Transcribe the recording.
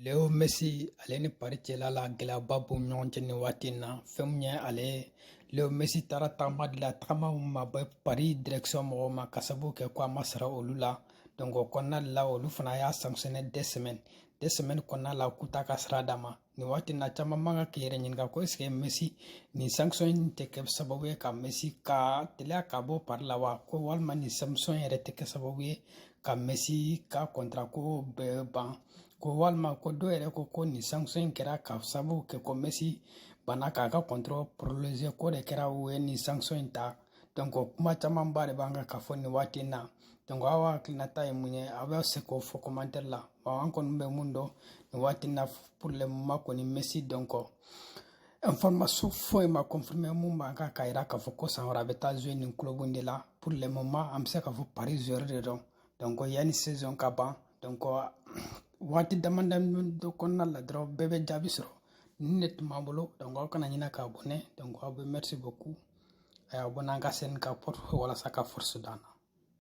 Leo Messi, ale ni Paris cɛla la, gɛlɛyaba b'u ɲɔgɔn cɛ nin waati in na. Fɛn min ye ale, Leo Messi taara tagama de la, tagama min ma bɔ Paris direction mɔgɔw ma, ka sababu kɛ ko a ma sara olu la. Donc o kɔnɔna de la, olu fana y'a sanctionné 2 semaines. 2 semaines kɔnɔna la, k'u t'a ka sara d'a ma. Nin waati in na, caman man kan k'i yɛrɛ ɲininka ko est ce que Messi, nin sanction in tɛ kɛ sababu ye ka Messi ka teliya ka bɔ Paris la wa? Ko walima nin sanction yɛrɛ tɛ kɛ sababu ye ka Messi ka contrat ko bɛɛ ban? Ko walima ko dɔw yɛrɛ ko ko nin sanction in kɛra ka sababu kɛ ko Messi banna k'a ka contrat prolonger, ko de kɛra u ye nin sanction in ta. Donc kuma camanba de b'an kan ka fɔ nin waati in na. Donc aw hakilinata ye mun ye? Aw bɛ se k'o fɔ commentaire la. Bon, an kɔni bɛ mun dɔn nin waati in na, pour le moment kɔni, Messi, donc information foyi ma confirmer mun b'an kan k'a yira k'a fɔ ko san wɛrɛ a bɛ taa jouer nin club in de la. Pour le moment, an bɛ se k'a fɔ Paris joueur de don. Donc yanni saison ka ban, donc waati dama dama dɔ kɔnɔna la dɔrɔn, bɛɛ bɛ jaabi sɔrɔ. Nin de tun b'an bolo. Donc aw kana ɲinɛ k'a abonner. Donc aw bɛ, merci beaucoup. A y'abonner an ka chaîne ka walasa ka force d'an na.